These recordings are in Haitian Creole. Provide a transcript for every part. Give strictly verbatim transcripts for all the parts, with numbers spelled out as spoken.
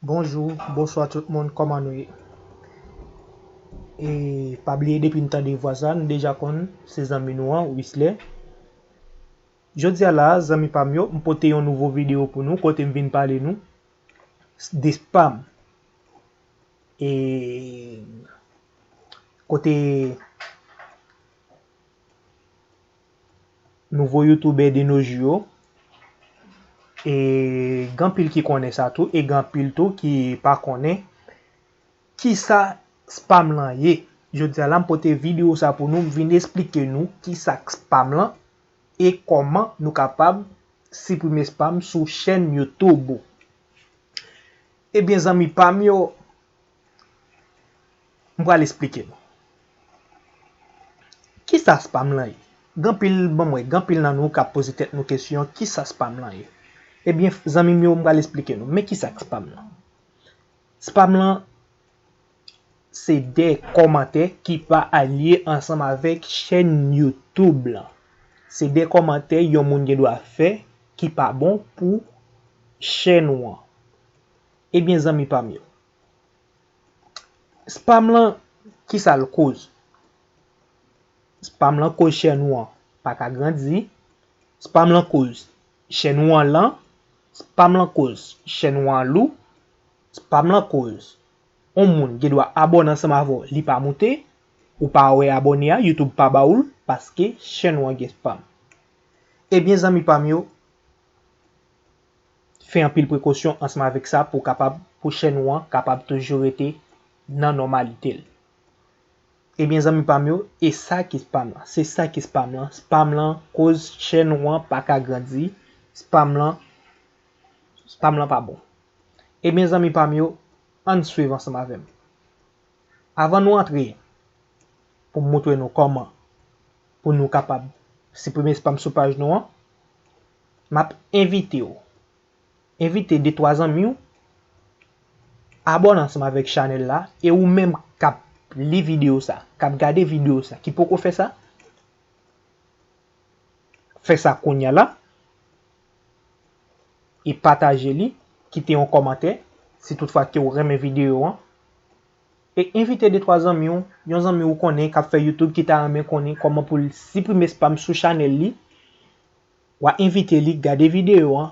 Bonjou, bonswa tout moun, kòman nou ye? E pa bliye depi n tande vwa sa, nou deja konn se zanmi nou an, Wisley. Jodi a la, zanmi pa m yo, m pote yon nouvo videyo pou nou, kote m vin pale nou de spam. E kote nouvo youtubè de nos jours yo. E gen anpil ki konnen sa tou, e gen anpil tou ki pa konnen kisa spam lan ye. Jodi a la, m pote videyo sa pou nou, m vin esplike nou kisa k spam lan e kòman nou kapab siprime spam sou chèn YouTube ou. Ebyen, zanmi pa m yo, m pral esplike nou. Kisa spam lan ye? Gen anpil, bon, mwen, gen anpil nan nou k ap poze tèt nou kesyon, kisa spam lan ye? Ebyen, zanmi m yo, m pral esplike nou. Men kisa k spam lan? Spam lan, se de kòmantè ki pa aliye ansanm avèk chèn YouTube lan. Se de kòmantè yon moun gen dwa fè ki pa bon pou chèn ou an. Ebyen, zanmi pa m yo, spam lan, kisa l koz? Spam lan koz chèn ou an pa ka grandi. Spam lan koz chèn ou an lan. Spam lan koz chèn ou an lou. Spam lan koz yon moun gen dwa abòne ansanm avè w, li pa moute. Ou pa wè abòne a, YouTube pa ba ou l paske chèn ou an gen spam. Ebyen, zanmi pa m yo, fè anpil prekosyon ansanm avèk sa pou kapab, pou chèn ou an kapab toujou rete nan nòmalite l. Ebyen, zanmi pa m yo, e sa ki spam lan. Se sa ki spam lan. Spam lan koz chèn ou an pa ka grandi. Spam lan, spam lan pa bon. Ebyen, zanmi pa m yo, ann swiv ansanm avè m. Avan nou antre, pou m montre nou kòman pou nou kapab siprime spam sou paj nou an, m ap envite w, envite de twa zanmi w, abòne ansanm avèk chanèl la, e ou menm k ap li videyo sa, k ap gade videyo sa, ki poko fè sa, fè sa kounye a la, e pataje li, kite yon kòmantè, si toutfwa ke w renmen videyo an, e envite de twa zanmi w, yon zanmi w konnen k ap fè YouTube ki ta renmen konnen kòman pou l siprime spam sou chanèl li, w a envite li gade videyo an,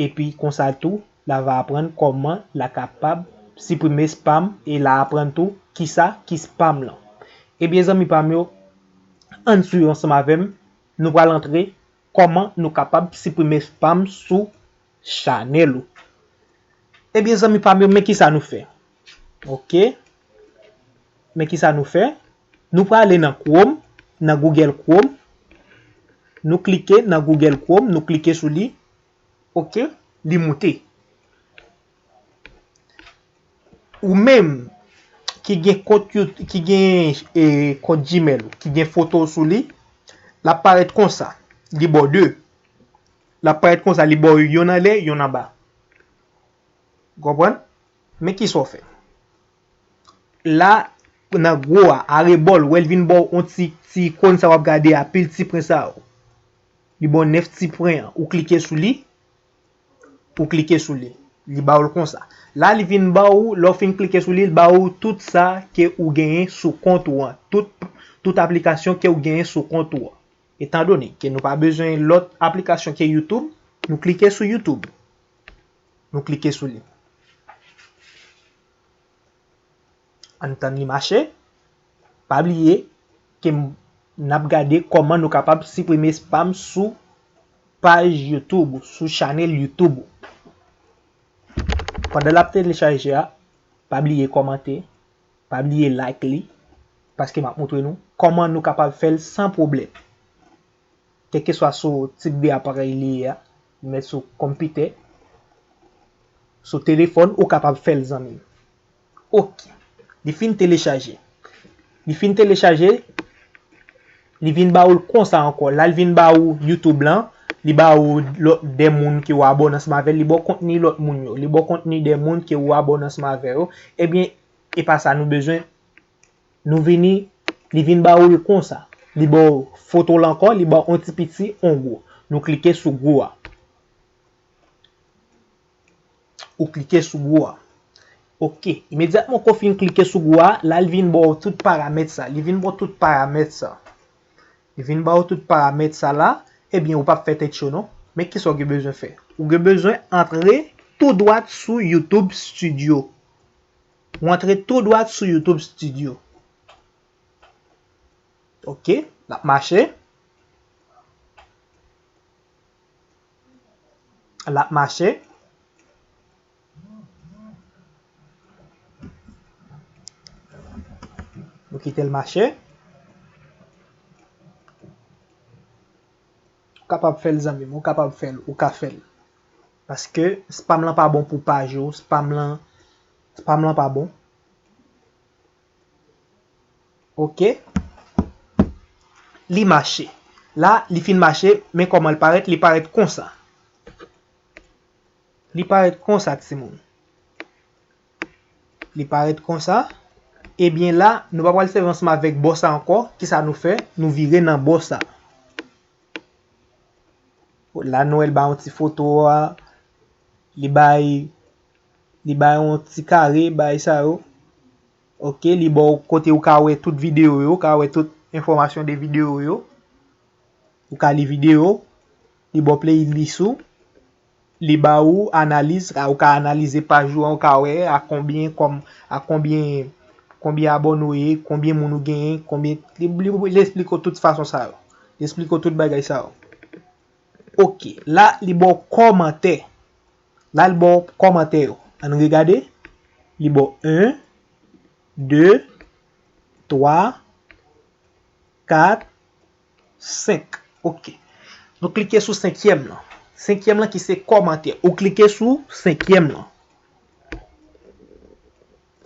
epi konsa tou, l a va aprann kòman l a kapab siprime spam e l a aprann tou kisa ki spam lan. Ebyen, zanmi pa m yo, ann swiv ansanm avè m, nou pral antre kòman nou kapab siprime spam sou chanèl ou. Ebyen, zanmi pa m yo, men kisa nou fè. Oke. Men kisa nou fè. Nou prale nan Chrome, nan Google Chrome. Nou klike nan Google Chrome, nou klike sou li. Oke, li moute. Ou menm ki gen kont Yout-, ki gen, e, kont Gmail ou, ki gen foto w sou li, l ap parèt konsa. Li ba w de. L ap parèt konsa, li ba w yonn anlè, yonn anba. Konprann? Men kisa w fè. La, nan gwo a, arebò l, ou wè l vin ba w yon ti, ti ikòn sa w ap gade a, pil ti pwen sa yo. Li ba w nèf ti pwen an. Ou klike sou li. Ou klike sou li. Li ba w l konsa. La, li vin ba w, lè w fin klike sou li, li ba w tout sa ke ou genyen sou kont ou an. Tout, tout aplikasyon ke ou genyen sou kont ou an. Etandone ke nou pa bezwen lòt aplikasyon ke YouTube, nou klike sou YouTube. Nou klike sou li. Ann tann li mache. Pa bliye ke m, n ap gade kòman nou kapab siprime spam sou paj YouTube ou, sou chanèl YouTube ou. Pandan l ap telechaje a, pa bliye kòmante, pa bliye like li, paske m ap montre nou kòman nou kapab fè l san pwoblèm. Kèlkeswa sou tip de aparèy li ye a, ou mèt sou konpitè, sou telefòn, ou kapab fè l, zanmi m. Oke. Li fin telechaje. Li fin telechaje, li vin ba ou l konsa ankò. La, li vin ba ou YouTube lan, li ba ou lòt de moun ke w abòne ansanm avè l, li ba w kontni lòt moun yo, li ba w kontni de moun ke w abòne ansanm avè yo. Ebyen, e pa sa nou bezwen. Nou vini, li vin ba ou l konsa. Li ba w foto l ankò, li ba w yon ti piti, yon gwo. Nou klike sou gwo a. Ou klike sou gwo a. Ok, imedyatman ke w fin klike sou gwo a, la l vin ba w tout paramèt sa. Li vin ba w tout paramèt sa. Li vin ba w tout paramèt sa la, ebyen ou p ap fè tèt cho non. Men kisa w gen bezwen fè? Ou gen bezwen antre tou dwat sou YouTube Studio. Ou antre tou dwat sou YouTube Studio. Ok, l ap mache. L ap mache. Nou kite l mache. Ou kapab fè l zanmi m, ou kapab fè l, ou ka fè l. Paske spam lan pa bon pou paj ou, spam lan, spam lan pa bon. Ok. Li mache. La, li fin mache, men kòman l parèt? Li parèt konsa. Li parèt konsa, timoun. Li parèt konsa. Ebyen la, nou pa pral sèvi ansanm avèk bò sa ankò. Kisa nou fè? Nou vire nan bò sa. La, nou wè l bay yon ti foto a. Li bay, li bay yon ti kare, bay sa yo. Ok, li ba w kote ou ka wè tout videyo yo, ou ka wè tout enfòmasyon de videyo yo. Ou ka li videyo, li ba w playlist ou, li ba ou analiz, ou ka analize paj ou an, ou ka wè a konbyen kòm, a konbyen, konbyen abòne w ye, konbyen moun ou genyen, konbyen, li, li, li esplike w tout fason sa yo. Li esplike w tout bagay sa yo. Ok, la, li ba w kòmantè. La, li ba w kòmantè yo. Ann regade. Li ba w en, de, twa, kat, senk. Ok. Nou klike sou senkyèm lan. Senkyèm lan ki se kòmantè. Ou klike sou senkyèm lan.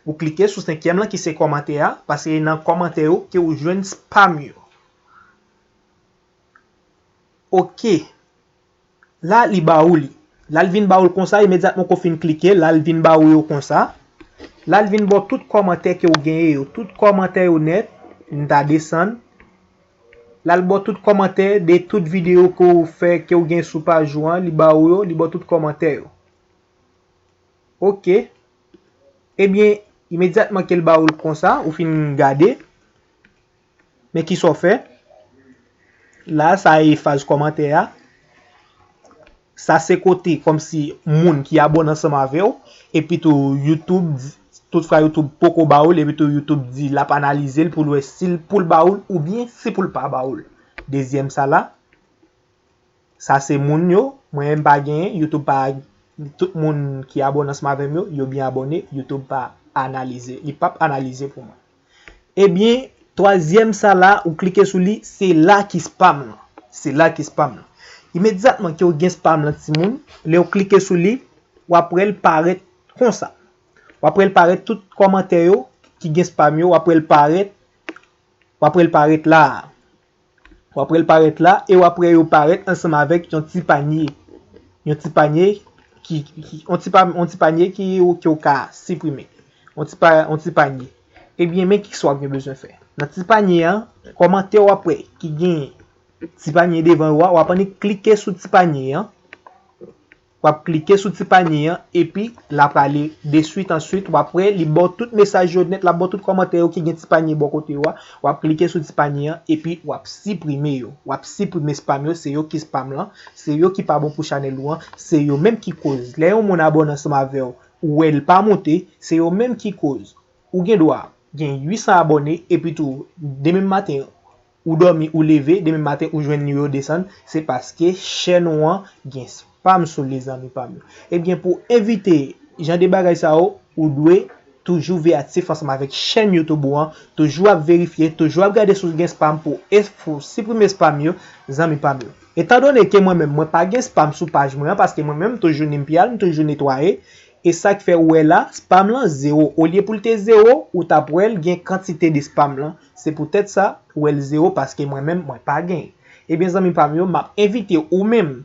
Ou klike sou senkyèm lan ki se kòmantè a, paske e nan kòmantè yo ke ou jwenn spam yo. Ok. La, li ba ou li. La, l vin ba ou l konsa, imedyatman ke w fin klike, la, l vin ba ou yo konsa. La, l vin ba w tout kòmantè ke w genyen yo. Tout kòmantè yo nèt, m ta desann. La, l ba w tout kòmantè de tout videyo ke w fè, ke w gen sou paj ou an, li ba ou yo, li ba w tout kòmantè yo. Ok. Ebyen, imedyatman ke l ba ou l konsa, ou fin gade. Men kisa w fè? La, sa efaz kòmantè a. Sa se kote kòmsi moun ki abòne ansanm avè w. Epi tou, YouTube, toutfwa YouTube poko ba ou l, epi tou YouTube di l ap analize l pou l wè si l, pou l ba ou l oubyen si pou l pa ba ou l. Dezyèm sa la. Sa se moun yo, mwen menm pa genyen, YouTube pa, tout moun ki abòne ansanm avè m yo, yo byen abòne, YouTube pa analize, li p ap analize pou mwen. Ebyen, twazyèm sa la, ou klike sou li, se la ki spam lan. Se la ki spam lan. Imedyatman ke w gen spam lan, timoun, lè w klike sou li, w ap wè l parèt konsa. W ap wè l parèt tout kòmantè yo ki gen spam yo, w ap wè l parèt, w ap wè l parèt la a. W ap wè l parèt la, e w ap wè yo parèt ansanm avèk yon ti panye. Yon ti panye ki, ki yon ti pa, yon ti panye ki, ke w ka siprime. Yon ti pa, yon ti panye. Ebyen, men kisa w ap gen bezwen fè. Nan ti panye an, kòmantè w ap wè ki gen ti panye devan yo a, w ap annik klike sou ti panye an. W ap klike sou ti panye an, epi l ap ale deswit answit. W ap wè, li ba w tout mesaj yo nèt, l ap ba w tout kòmantè yo ki gen ti panye bò kote yo a. W ap klike sou ti panye an, epi w ap siprime yo. W ap siprime spam yo, se yo ki spam lan, se yo ki pa bon pou chanèl ou an, se yo menm ki koz. Lè yon moun abòne ansanm avè w, ou wè l pa monte, se yo menm ki koz. Ou gen dwa gen uit san abòne, epi tou, demen maten, ou dòmi, ou leve, demen maten, ou jwenn yo desann, se paske chèn ou an gen spam sou li, zanmi pa m yo. Ebyen, pou evite jan de bagay sa yo, ou dwe toujou veyatif ansanm avèk chèn YouTube ou an, toujou ap verifye, toujou ap gade si w gen spam pou es-, pou siprime spam yo, zanmi pa m yo. Etandone ke mwen menm, mwen pa gen spam sou paj mwen an, paske mwen menm, m toujou ni m pye a, m toujou netwaye, e sa k fè ou wè la, spam lan zewo. Olye pou l te zewo, ou t ap wè l gen kantite de spam lan. Se poutèt sa, ou wè l zewo, paske mwen menm, mwen pa genyen. Ebyen, zanmi pa m yo, m ap envite ou menm,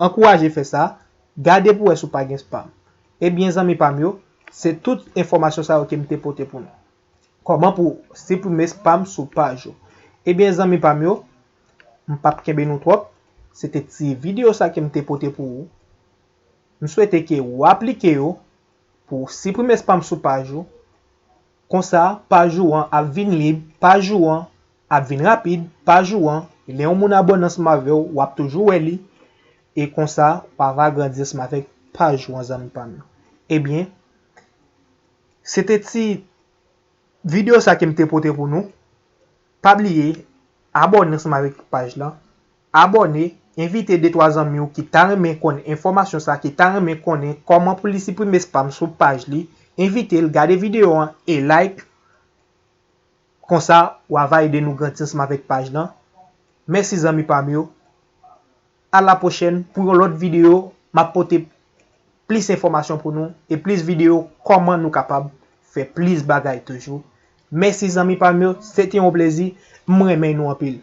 ankouraje fè sa, gade pou wè si w pa gen spam. Ebyen, zanmi pa m yo, se tout enfòmasyon sa yo ke m te pote pou nou. Kòman pou siprime spam sou paj ou. Ebyen, zanmi pa m yo, m p ap kenbe nou twòp. Se te ti videyo sa ke m te pote pou ou. M swete ke w aplike yo pou w siprime spam sou paj ou. Konsa, paj ou an ap vin lib, paj ou an ap vin rapid, paj ou an, lè yon moun abòne ansanm avè w, w ap toujou wè li. E konsa, w ap agrandi ansanm avèk paj ou an, zanmi pa m yo. Ebyen, se te ti videyo sa ke m te pote pou nou. Pa bliye, abòne ansanm avèk paj lan. Abòne, envite de twa zanmi w ki ta renmen konn enfòmasyon sa, ki ta renmen konnen kòman pou li siprime spam sou paj li. Envite l gade videyo an e like. Konsa, w a va ede nou grandi ansanm avèk paj lan. Mèsi zanmi pa m yo. A la pwochèn pou yon lòt videyo. M ap pote plis enfòmasyon pou nou e plis videyo kòman nou kapab fè plis bagay toujou. Mèsi zanmi pa m yo, se te yon plezi. M renmen nou anpil.